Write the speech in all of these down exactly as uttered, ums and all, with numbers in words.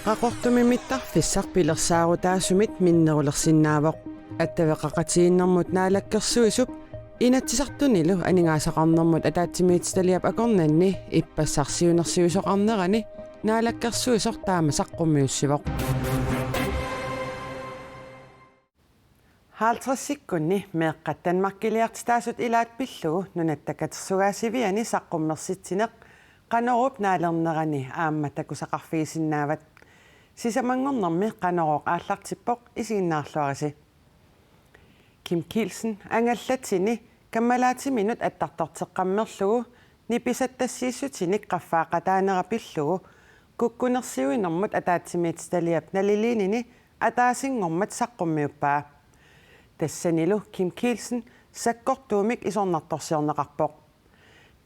Qaqortumi mittarfissaq pilersaarutaasumit minnerulersinnaavoq. Attaveqaqatigiinnermut naalakkersuisup Inatsisartunilu aningaasaqarnermut ataatsimiititaliap akornanni ippassaq siunnersuisoqarnerani naalakkersuisoq taama saqqummiussivoq. Halvtredsikkunni meeqqat Danmarkiliartitaasut ilaat pillugu Nunatta Katersugaasiviani saqqummersitsineq Qanoruup naalernerani aamma takusaqarfigisinnaavat. Sisamanngornermi Qanorooq aallartippoq, isiginnaarluarisi. Kim Kielsen angallatini kammalaatiminut attartorteqqammerlugu nipisattassiissutinik qaffaaqataanera pillugu kukkunersiuinermut ataatsimiititaliap naliliinini ataasinngormat saqqummiuppaa. Tassanilu Kim Kielsen sakkortuumik isornartorsiorneqarpoq.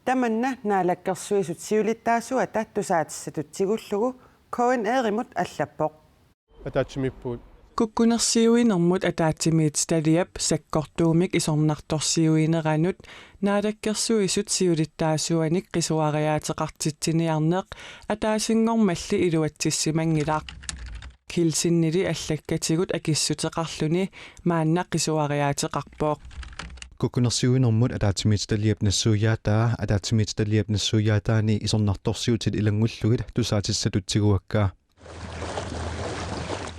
Tamanna Naalakkersuisut siulittaasuata tusaatissatut tigullugu K N R-imut allappoq. Ataatsimiippugut. Kukkunersiuinermut ataatsimiititaliap sakkortuumik isornartorsiuineranut Naalakkersuisut siulittaasuanik qisuariaateqartitsiniarneq ataasinngormalli iluatsissimanngilaq. Kielsenili allakkatigut akissuteqarluni maanna qisuariaateqarpoq. Kukkunersiuinermut ataatsimiititaliap nassuiaataa ataatsimiititaliap nassuiaataani isornartorsiutit ilanngullugit tusaatissatut tiguakka.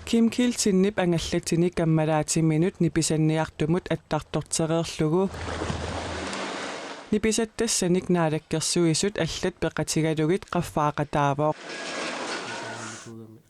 Kim Kielsenip angallatini kammalaatiminut nipisanniartumut attartortereerlugu nipisattassanik Naalakkersuisut allat peqatigalugit qaffaaqataavoq.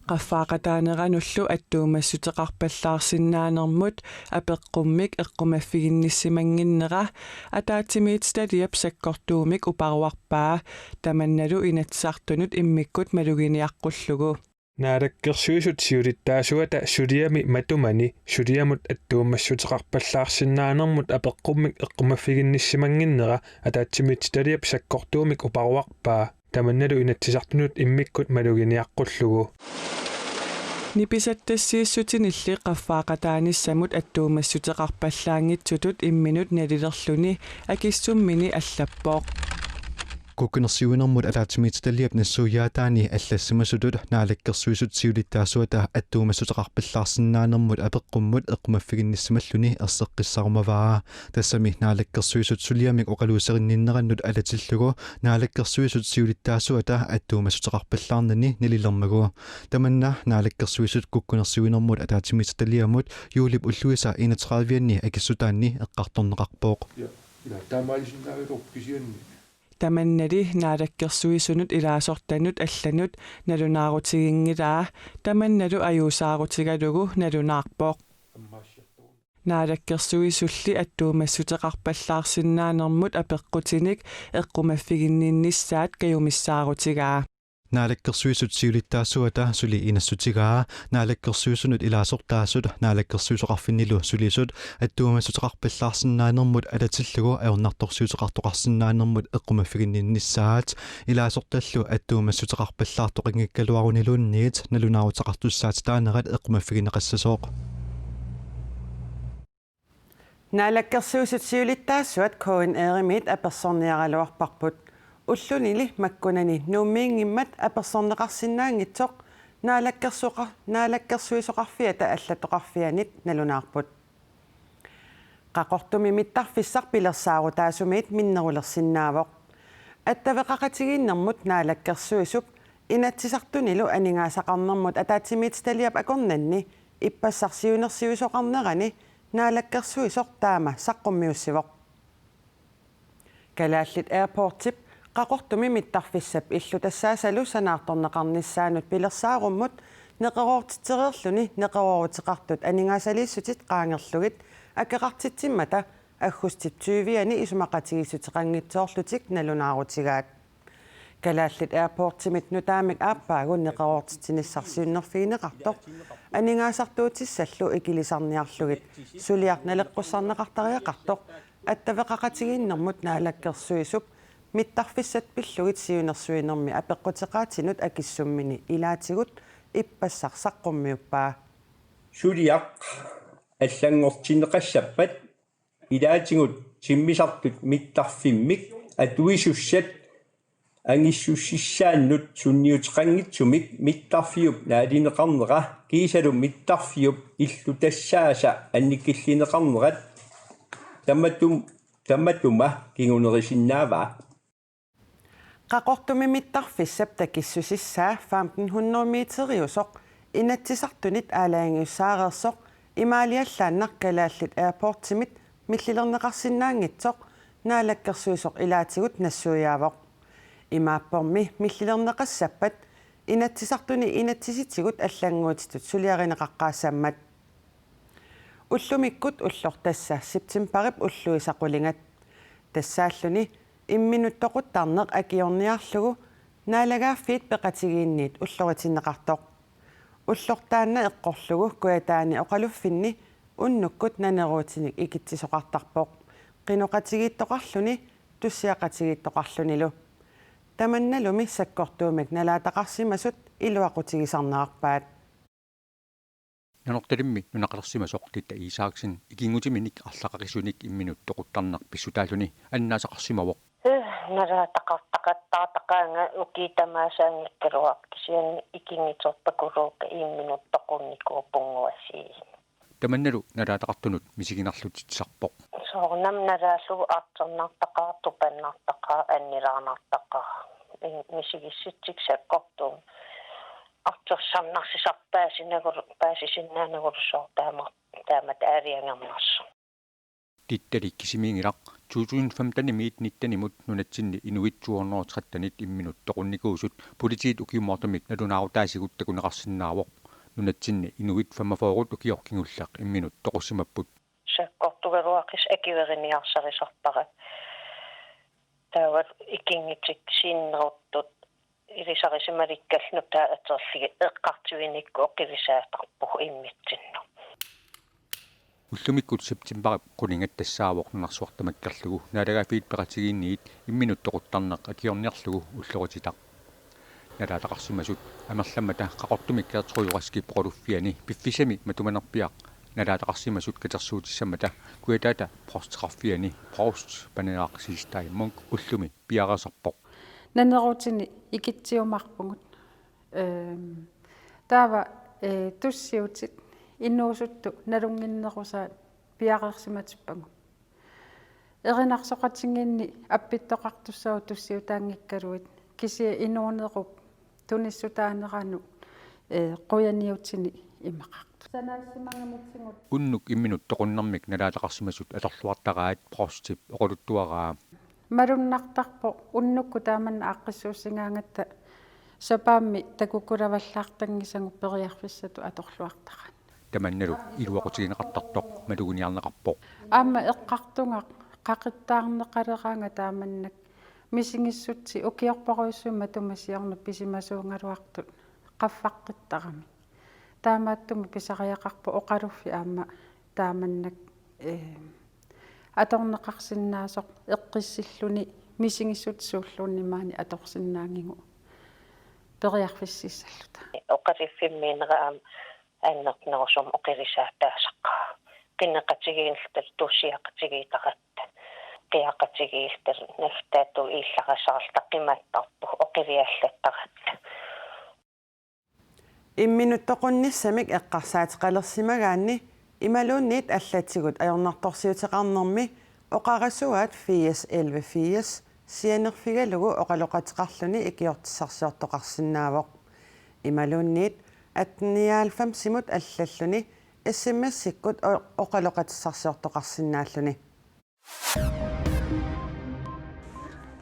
Qaffaaqataaneranullu attuumassuteqarpallaarsinnaanermut apeqqummik eqqumaffiginnissimannginnera ataatsimiititaliap sakkortuumik uparuarpaa, tamannalu Inatsisartunut immikkut maluginiaqqullugu. Naalakkersuisut siulittaasuata suliami matumani suliamut attuumassuteqarpallaarsinnaanermut apeqqummik eqqumaffiginnissimannginnera ataatsimiititaliap sakkortuumik uparuarpaa, tamannalu Inatsisartunut immikkut maluginiaqqullugu. Nipisattassiissutinilli qaffaaqataanissamut attuumassuteqarpallaanngitsutut imminut nalilerluni akissummini allappoq. Kukkunersiuinermut ataatsimiititaliap nassuiaataani allassimasutut Naalakkersuisut siulittaasuata attuumassuteqarpallaarsinnaanermut apeqqummut eqqumaffiginnissimalluni erseqqissarumavaa. Tassami Naalakkersuisut suliamik oqaluuserinninnerannut alatillugu Naalakkersuisut siulittaasuata attuumassuteqarpallaarnani nalilermagu. Tamanna Naalakkersuisut kukkunersiuinermut ataatsimiititaliamut juulip ulluisa enogtredive-anni akissutaanni eqqartorneqarpoq. Ja, ja, taamaalisinnaagaluarpoq kisianni. Tamannali Naalakkersuisunut ilaasortanut allanut nalunaarutiginngilaa, tamannalu ajuusaarutigalugu nalunaarpoq. Naalakkersuisulli attuumassuteqarpallaarsinnaanermut apeqqutinik eqqumaffiginninnissaat kajumissaarutigaa. Naalakkersuisut siulittaasuata suli inassutigaa, Naalakkersuisunut ilaasortaasut Naalakkersuisoqarfinnilu sulisut attuumassuteqarpallaarsinnaanermut alatillugu ajornartorsiuteqartoqarsinnaanermut eqqumaffiginninnissaat, ilaasortallu attuumassuteqarpallaartoqanngikkaluaruniluunniit nalunaaruteqartussaatitaanerat eqqumaffigineqassasoq. Naalakkersuisut siulittaasuat K N R-imiit apersorniaraluarparput. Ullunili makkunani Nuummiinngimmat apersorneqarsinnaanngitsoq Naalakkersuqa-, Naalakkersuisoqarfiata allattoqarfianit nalunaarput. Qaqortumi mittarfissaq pilersaarutaasumiit minnerulersinnaavoq. Attaveqaqatigiinnermut Naalakkersuisup Inatsisartunilu aningaasaqarnermut ataatsimiititaliap akornanni ippassaq siunnersuisoqarnerani Naalakkersuisoq taama saqqummiussivoq. Kalaallit Airportip Qaqortumi mittarfissap illu tassaasalu sanaartorneqarnissaanut pilersaarummut neqeroortitsereerluni neqerooruteqartut aningaasaliissutit qaangerlugit akeqartitsimmata aggustip tyve-ani isumaqatigiissuteqanngitsoorlutik nalunaarutigaat. Kalaallit Airportimit nutaamik aappaagu neqeroortitsinissaq siunnerfigineqartoq aningaasartuutissallu ikilisarniarlugit suliaq naleqqussarneqartariaqartoq attaveqaqatigiinnermut Naalakkersuisup mittarfissat pillugit siunnersuinermi apeqquteqaatinut akissummini ilaatigut ippassaq saqqummiuppaa. Suliaq allanngortinneqassappat ilaatigut timmisartut mittarfimmik Atuisussat angissussissaannut sunniuteqanngitsumik mittarfiup naalineqarnera kiisalu mittarfiup illutassaasa annikillineqarnerat tamatum-, tamatuma kingunerisinnaavaa. Qaqortumi mittarfissap takissusissaa femten hundrede meteriusoq Inatsisartunit aalajangiussaareersoq imaaliallaannaq Kalaallit Airportsimit millilerneqarsinnaanngitsoq naalakkersuisoq ilaatigut nassuiaavoq. Imaappormi millilerneqassappat Inatsisartuni inatsisitigut allannguutitut suliarineqaqqaassammat. Ullumikkut ullortassat septembarip ulluisa qulingat. Tassaalluni imminut toquttarneq akiorniarlugu Naalagaaffiit Peqatigiinniit ulloritinneqartoq. Ullortaanna eqqorlugu Kujataani oqaluffinni unnukkut naneruutinik ikitsisoqartarpoq. Qinoqatigiittoqarluni, tussiaqatigiittoqarlunilu. Tamannalumi sakkortuumik nalaataqarsimasut iluaqutigisarnerarpaat. Nanortalimmi nunaqalersimasoq Titta Isaksen ikinngutiminik arlaqaqisunik imminut toquttarneq pissutaalluni annaasaqarsimavoq. Ee, nalaataqartaqattaartaqaanga ukiut tamaasa anngikkaluartoq kisianni ikinngitsorpakuluukka imminut toqunnikuupput uagut. Tamannalu nalaataqartunut misiginarlutisarpoq. Soorunami nalaallugu artornartaqaaq, tupannartaqaaq, annilaarnartaqaaq. Misigissutsit sakkortuumik artorsarnarsisarput paasinagulu-, paasisinnaanagulu soorlu taama-, taamatut aalajangernersoq. Tittalik kisimiinngilaq to tusind femtenimiit nittenimut nunatsinni inuit to hundrede og tretten imminut toqunnikuusut politiit ukiumoortumik nalunaarutaasigut takuneqarsinnaavoq. Nunatsinni inuit femogfyrre ukioq kingulleq imminut toqussimapput. Sakkortugaluaqis akueriniarsarisarpara. Taava ikinngitsunik sinneruttut ilisarisimalikkallu nutaat atorlugit eqqartuinikkut oqilisaatarpugut immitsinnut. Ullumikkut septembarip qulingat tassaavoq nunarsuaq tamakkerlugu Naalagaaffiit Peqatigiinniit imminut toquttarneq akiorniarlugu ullorititaq. Nalaataqarsimasut amerlammata Qaqortumi Gertrud Raskip oqaluffiani piffissami matumanerpiaq nalaataqarsimasut katersuutissammata Kujataata provsteqarfiani provst Paneeraq Siegstad Munch ullumi piareersarpoq. Naneruutini ikitsiumaarpugut. Ehm, taava, eh, tussiutit inuusuttut nalunnginnerusaat piareersimatippagut. Erinarsoqatigiinni appittoqartussaavutit tussiutaanngikkaluit, kisianni inuunerup tunissutaaneranut, eh, qujaniutini imaqartut. Sanaassimagamitigut. Unnuk imminut toqunnermik nalaataqarsimasut atorluartaraat provstip oqaluttuaraa. Malunnartarpoq unnukkut taamanna aaqqissuussigaangatta sapaammi takukulavallaartanngisagut periarfissatut atorluartaraat. Tamannalu iluaqutigineqartartoq maluginiarneqarpoq. Aamma eqqartugaq qaqittaarneqaleraangat taamannak misigissutsit ukiorparujussuit matuma siorna pisimasuugaluartut qaffaqqittaramik. Taamaattumik pisariaqarpoq oqaluffik aamma taamannak, eh, atorneqarsinnaasoq eqqissilluni misigissutsit suulluunniit maani atorsinnaanngikkukku periarfissiissalluta. Oqaluffimmiinnera aamma annertunerusumik oqilisaataasaqaaq. Qineqatigiilluta, tussiaqatigiittaratta, qiaqatigiilluta, naftaatu iillarasaarluta qimattarpugut oqiliallattaratta. Imminut toqunnissamik eqqarsaateqalersimagaanni imaluunniit allatigut ajornartorsiuteqarnermi oqarasuaat firs elleve firs sianerfigalugu oqaloqateqarluni ikiortissarsiortoqarsinnaavoq. Imaluunniit atten nioghalvfemsimut allalluni S M S-ikkut o-, oqaloqatissarsiortoqarsinnaalluni.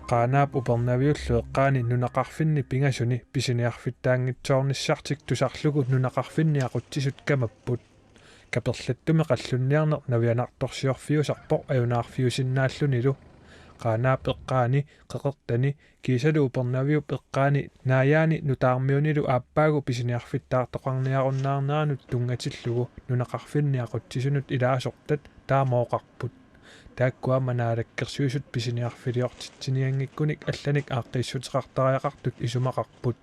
Qaanaap Upernaviullu eqqaani nunaqarfinni pingasuni pisiniarfittaanngitsoornissartik tusarlugu nunaqarfinni aqutsisut kamapput. Kaperlattumi qallunniarneq navianartorsiorfiusarpoq ajunaarfiusinnaallunilu. Qaanaap eqqaani, Qeqertani, kiisalu Upernaviup eqqaani Naajaani nutaarmiunilu aappaagu pisiniarfittaartoqarniarunnaarneranut tunngatillugu nunaqarfinni aqutsisunut ilaasortat taama oqarput. Taakku aamma Naalakkersuisut pisiniarfiliortitsinianngikkunik allanik aaqqiissuteqartariaqartut isumaqarput.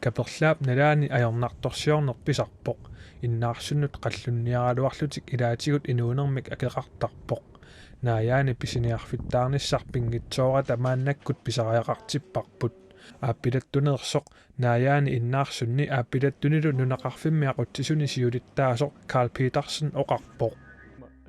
Kaperlaap nalaani ajornartorsiorneq pisarpoq. Innaarsunnut qallunniaraluarlutik ilaatigut inuunermik akeqartarpoq. Naajaani pisiniarfittaarnissaq pinngitsoorata maannakkut pisariaqartipparput. Aappilattuneersoq Naajaani Innaarsunni aappilattunilu nunaqarfimmi aqutsisuni siulittaasoq Karl Petersen oqarpoq.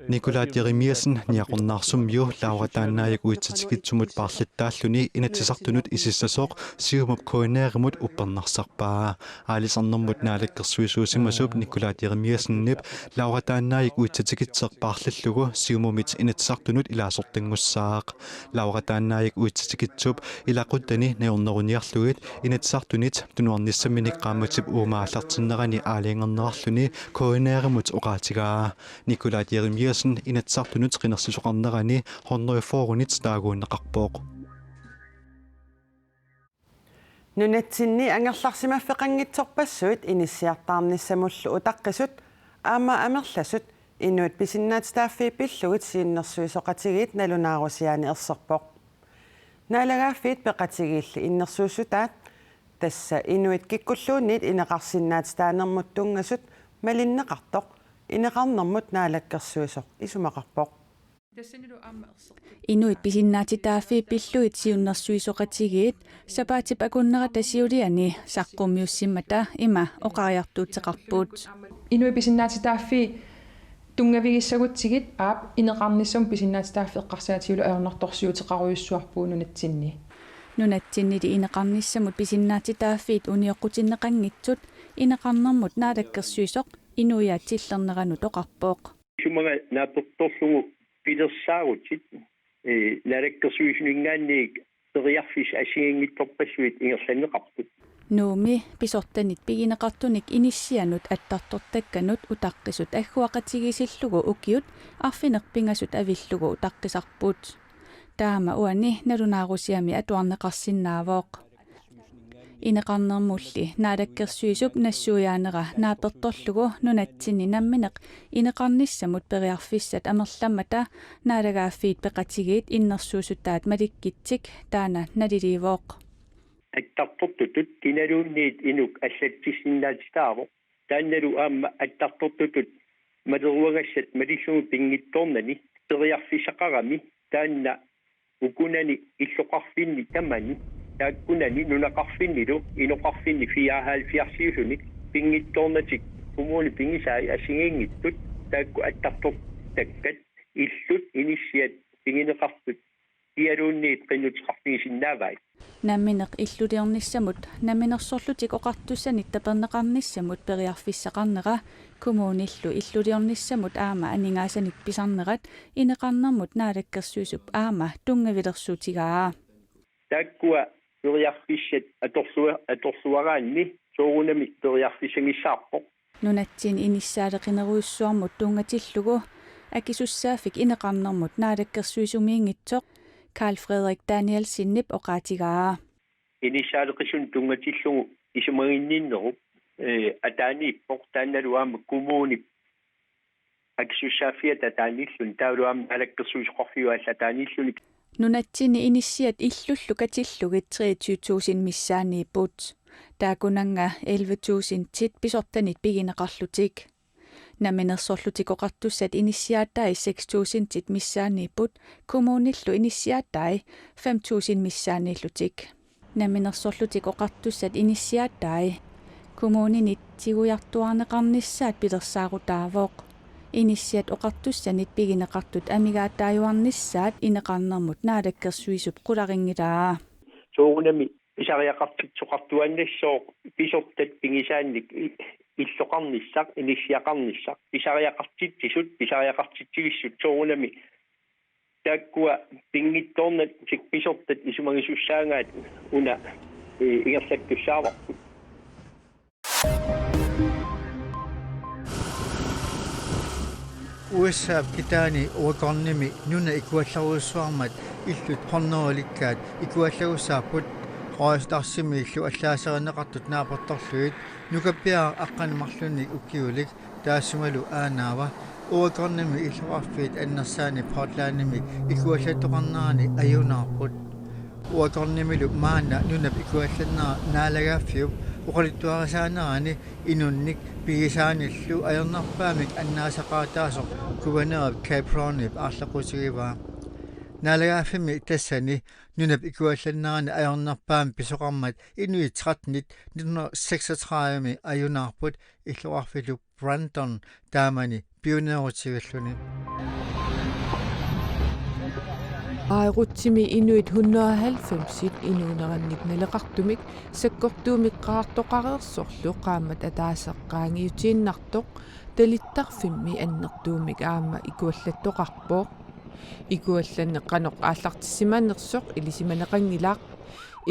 Nikolaj Jeremiassen Niaqornaarsummiu Laura Taannaajuk uitsatikitsumut paarlattaalluni Inatsisartunut isissasoq Siumup K N R-imut uppernarsarpaa. Aalisarnermut naalakkersuisuusimasup Nikolaj Jeremiassenip Laura Taannaajuk uitsatikitseq paarlallugu Siumumit Inatsisartunut ilaasortanngussaaq. Laura Taannaajuk uitsatikitsup ilaquttani najorneruniarlugit Inatsisartunit tunuarnissaminik qaammatip uuma aallartinnerani aalajangernerarluni K N R-imut oqaatigaa. Nikolaj Jeremiassen Inatsisartunut qinersisoqarnerani hundrede fyrrenit taaguunneqarpoq. Nunatsinni angerlarsimaffeqanngitsorpassuit inissiartaarnissamullu utaqqisut aamma amerlasut inuit pisinnaatitaaffii pillugit siunnersuisoqatigiit nalunaarusiaani erserpoq. Naalagaaffiit peqatigiilli innersuussutaat, tassa inuit kikkulluunniit ineqarsinnaatitaanermut tunngasut malinneqartoq, ineqarnermut naalakkersuisoq isumaqarpoq. Inuit pisinnaatitaaffii pillugit siunnersuisoqatigiit sapaatip akunnerata siuliani saqqummiussimmata ima oqariartuuteqarput. Inuit pisinnaatitaaffii tunngavigissagutsigit aap ineqarnissamut pisinnaatitaaffii eqqarsaatigalugu ajornartorsiuteqarujussuarpugut nunatsinni. Nunatsinnili ineqarnissamut pisinnaatitaaffiit unioqqutinneqanngitsut ineqarnermut naalakkersuisoq inuiaat tillerneranut oqarpoq. Isumaga naapertorlugu pilersaarutit, ee, naalakkersuisuninngaanniit periarfissat assigiinngitsorpassuit ingerlanneqarput. Nuummi pisortanit pigineqartunik inissianut attartortakkanut utaqqisut agguaqatigiissillugu ukiut arfineq-pingasut avillugu utaqqisarput. Taama uani nalunaarusiami atuarneqarsinnaavoq. Ineqarnermulli naalakkersuisup nassuiaanera naapertorlugu nunatsinni nammineq ineqarnissamut periarfissat amerlammata naalagaaffiit peqatigiit innersuussutaat malikkitsik taanna naliliivoq. Attartortutut kinaluunniit inuk allatsissinnaatitaavoq. Taannalu aamma attartortutut maleruagassat malillugu pinngitsoornani periarfissaqarami taanna ukunani illoqarfinni tamani, taakkunani nunaqarfinnilu inoqarfinni fireoghalvfjerdsiusunik pinngitsoornatik kommunit pigisai assigiinngitsut taakku attartortakkat illut inissiat pigineqartut kialuunniit qinnuteqarfigisinnaavai. Nammineq illuliornissamut Namminersorlutik Oqartussanit taperneqarnissamut periarfissaqarnera kommunillu illuliornissamut aamma aningaasanik pisarnerat ineqarnermut naalakkersuisup aamma tunngavilersuutigaa. Taakkua periarfissat atorlua-, atorluaraanni soorunami periarfissagissaarpoq. Nunatsinni inissaaleqinerujussuarmut tunngatillugu akisussaaffik ineqarnermut naalakkersuisumiinngitsoq Karl Frederik Danielsenip oqaatigaa. Inissaaleqisunut tunngatillugu isumaginninnerup, ee, ataaniippoq taannalu aamma kommunip akisussaaffiata ataaniilluni taavalu aamma naalakkersuisoqarfiup allat ataaniilluni. Nunatsinni inissiat illullu katillugit treogtyve tusind missaanniipput. Taakkunannga elleve tusindit pisortanit pigineqarlutik. Namminersorlutik Oqartussat inissiaatai seks tusindit missaanniipput, kommunillu inissiaatai fem tusind missaanniillutik. Namminersorlutik Oqartussat inissiaatai kommuninit tigujartuaarneqarnissaat pilersaarutaavoq. Inissiat oqartussanit pigineqartut amigaataajuarnissaat ineqarnermut naalakkersuisup qularinngilaat. Soorunami pisariaqartitsisoqartuaannassooq pisortat pigisaannik i-, illoqarnissaq, inissiaqarnissaq, pisariaqartitsisut, pisariaqartitsigissut soorunami taakkua pinngitsoornatik pisortat isumagisussaagaat una, ee, ingerlattussaavarput. U S A-p kitaani Oregonimi nunat ikuallarujussuarmat illut hundredelikkaat ikuallagussaapput, Royal Starsimiillu allaaserineqartut naapertorlugit nukappiaraq aqqaneq-marlunnik ukiulik taassumalu aanaava Oregonimi illoqarfiit annersaanni Portlandimi ikuallattoqarnerani ajunaarput. Oregonimilu maanna nunap ikuallannera naalagaaffiup oqaluttuarisaanerani inunnik Pigisaanillu ajornerpaamik annaasaqaataasoq guvernørip Capronip aarleqqutigivaa. Naalagaaffimmi tassani nunap ikuallannerani ajornerpaamik pisoqarmat inuit tretten nitten hundrede seksogtredive ajunaarput illoqarfiup Brandon taamani pioneerutigilluni. Bayreuthimi inuit hundrede og halvfems inuunerannik naleqartumik sakkortuumik qaartoqareersorlu qaammat ataaseq qaangiutiinnartoq talittarfimmi annertuumik aamma ikuallattoqarpoq. Ikuallanneq qanoq aallartissimanersoq ilisimaneqanngilaq.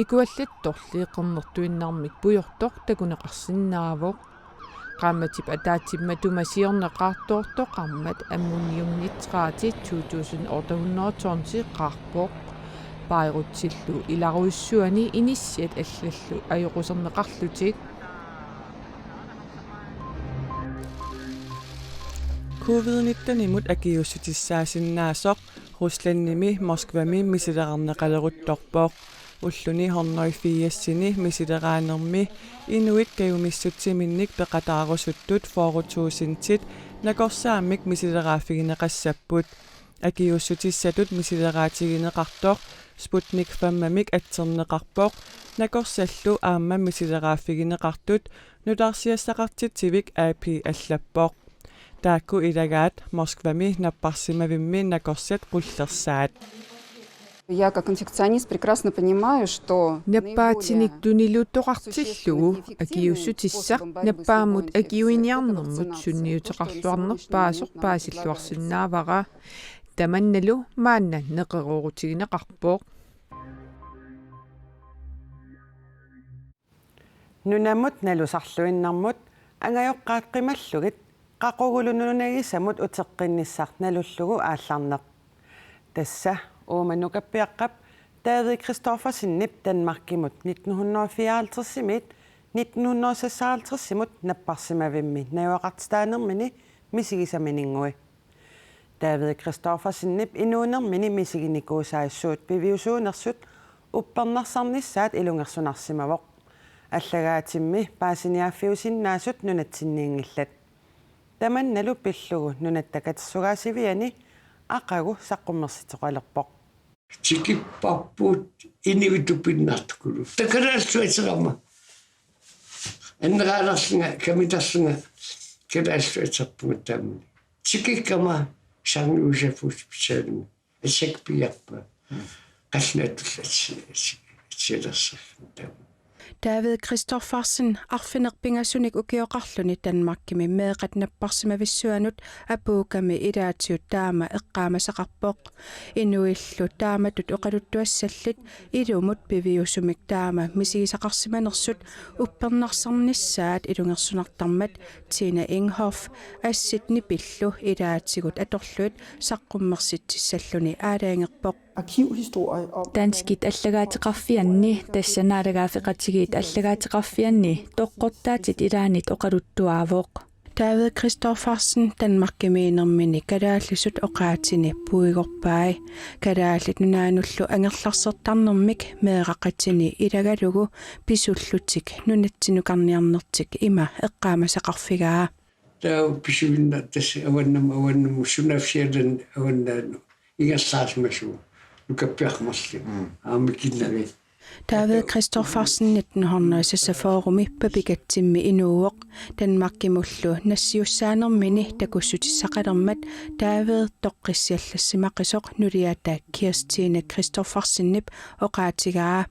Ikuallattorli qernertuinnarmik pujortoq takuneqarsinnaavoq. Qaammatip ataatsip matuma siorna qaartoortoqarmat ammoniumnitrati to tusind otte hundrede tonsi qaarpoq. Bayreuthillu ilarujussuani inissiat allallu ajoquserneqarlutik. Covid nitten-imut akiuussutissaasinnaasoq Ruslandimi Moskvami misilerarneqaleruttorpoq. Ulluni hundrede firsini misileraanermi inuit kajumissutsiminnik peqataarusuttut fyrre tusindit nakorsaammik misileraaffigineqassapput. Akiuussutissatut misileraatigineqartoq Sputnik fem-imik atserneqarpoq, nakorsallu aamma misileraaffigineqartut nutaarsiassaqartitsivik A P allappoq. Taakku ilagaat Moskvami napparsimavimmi nakorsat qullersaat. Я как инфекционист прекрасно понимаю, что наиболее Nappaatinik tuniluuttoqartillugu akiuussutissaq nappaammut akiuiniarnermut sunniuteqarluarnerpaasoq paasilluarsinnaavara. Tamannalu maanna neqeroorutigineqarpoq. Nunamut nalusarluinnarmut angajoqqaat qimallugit qaqugulu nunagisamut uteqqinnissaq nalullugu aallarneq. Tassa uuma nukappiaqqap David Christoffersenip Danmarkimut nitten hundrede og fireoghalvtreds-imiit nitten hundrede og seksoghalvtreds-imut napparsimavimmi najugaqartitaanermini misigisaminingui. David Christoffersenip inuunermini misiginikuusai suut piviusuunersut uppernarsarnissaat ilungersunarsimavoq. Allagaatimmi paasiniaaffiusinnaasut nunatsinniinngillat. Tamannalu pillugu Nunatta Katersugaasiviani aqagu saqqummersitsoqalerpoq. Tikipparput inuit tupinnartukulu. Taava kalaallisut aterama. Anneraalerlunga, kamiterlunga kalaallisut aterpunga taamani. Tikikkama Sankt Josef Hospitalimi. Asak piarpa. Qallunaatullu ati-, ati-, atialersarlunga taamani. David Christoffersen arfineq-pingasunik ukioqarluni Danmarkimi meeqqat napparsimavissuanut apuukkami ilaatigut taama eqqaamasaqarpoq. Inuillu taamatut oqaluttuassallit ilumut piviusumik taama misigisaqarsimanersut uppernarsarnissaat ilungersunartarmat Tina Inghoff assit nipillu ilaatigut atorlugit saqqummersitsissalluni aalajangerpoq. Arkivhistorie om Danskit allagaateqarfianni, tassa naalagaaffeqatigiit allagaateqarfianni toqqortaatit ilaannit oqaluttuaavoq. David Christoffersen Danmarkimiinnermini kalaallisut oqaatini puigorpai. Kalaallit Nunaannullu angerlarsertarnermik meeraqatini ilagalugu pisullutik nunatsinnukarniarnertik ima eqqaamasaqarfigaa. Taava pisuinnaq tassa avannamut, avannamut, Sunaaffa Sjælland avannaanut ingerlaarsimasoq nukappiaqqat marluk. Mm. Aamma kinnavi. David Christoffersen nitten hundrede seksogfyrre-mi Papikatsimmi inuuvoq. Danmarkimullu nassiussaanermini takussutissaqalermat David toqqissiallassimaqisoq nuliata Kirstine Christoffersenip oqaatigaa.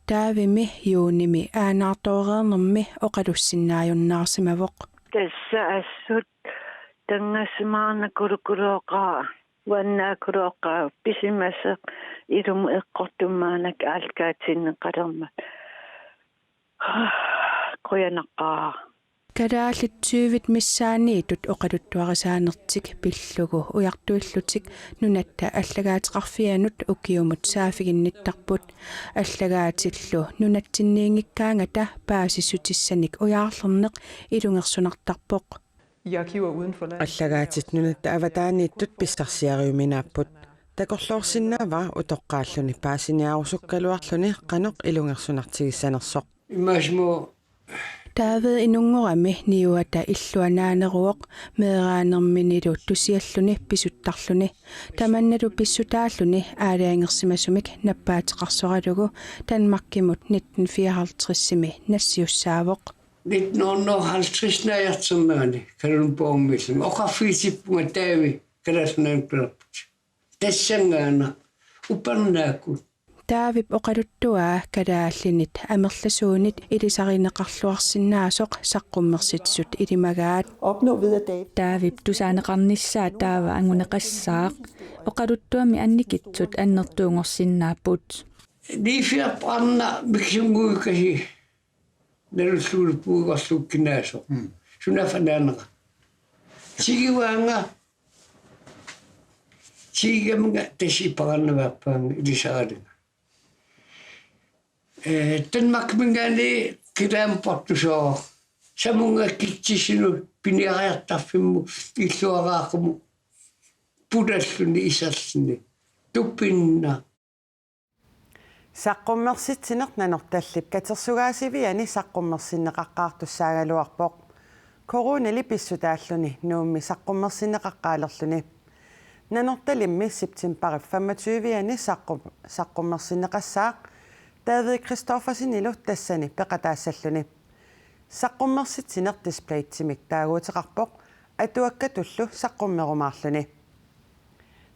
Davidmi juunimi aanaartooreernermi oqalussinnaajunnaarsimavoq. Tassa assut tanngassimaarnaq kulukulooqaa, uannaakulooqaa pisimasoq ilumut eqqortumik maannakkut aallakaatitinneqalermat. Qujanaqaaq. Kalaallit tyvit missaanniittut oqaluttuarisaanertik pillugu ujartuillutik Nunatta allagaateqarfianut ukiumut saaffiginnittarput. Allagaatillu nunatsinniinngikkaangata paasissutissanik ujaarlerneq ilungersunartarpoq. I arkiver uden for landet. Allagaatit nunatta avataaniittut pissarsiariuminaapput. Takorloorsinnaavara utoqqaalluni paasiniarusukkaluarluni qanoq ilungersunartigissanersoq. Imaasimo David inunngorami niuata illuanaaneruvoq meeraanerminilu tusialluni pisuttarluni. Tamannalu pissutaalluni aalajangersimasumik nappaateqarsoralugu Danmarkimut nitten fireoghalvtredsimi nassiussaavoq. Nitten hundrede og halvtreds naajartornerani Kalundborgimiillunga oqarfigitippunga David Kalaallit Nunaanni pilerput. Tassanngaannaq upernaakkut. Davidip oqaluttuaa kalaallinit amerlasuunit ilisarineqarluarsinnaasoq saqqummersitsisut ilimagaat. Opnå ved at Dave Davidip tusaaneqarnissaa taava anguneqassaaq. Oqaluttuami annikitsut annertuunngorsinnaapput. Niifiarpoq arnaq mikisunnguit kasi nalulluuluppugut orlukkinaasoq. Sunaaffa naanera. Tiguaanga. Tiguaanga tassa ipaarnavaappaanga ilisaralunga. Eh, Danmarkiminngaanniit kilaamportusooraq. Samunga kitsisinu piniariartarfimmut illuaraaqumut pulalluni iserluni. Tupinnaq. Saqqummersitsineq Nanortallip katersugaasiviani saqqummersinneqaqqaartussaagaluarpoq. Coronali pissutaalluni Nuummi saqqummersinneqaqqaalerluni. Nanortalimmi septembarip femogtyve-ani saqqum-, saqqummersinneqassaaq David Christoffersenilu tassani peqataassalluni. Saqqummersitsineq displaytimik taaguuteqarpoq atuakkatullu saqqummerumaarluni.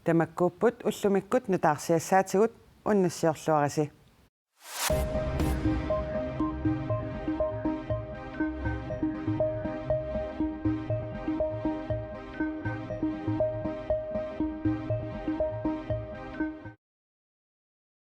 Tamakkuupput ullumikkut nutaarsiassaatigut, unnussiorluarisi.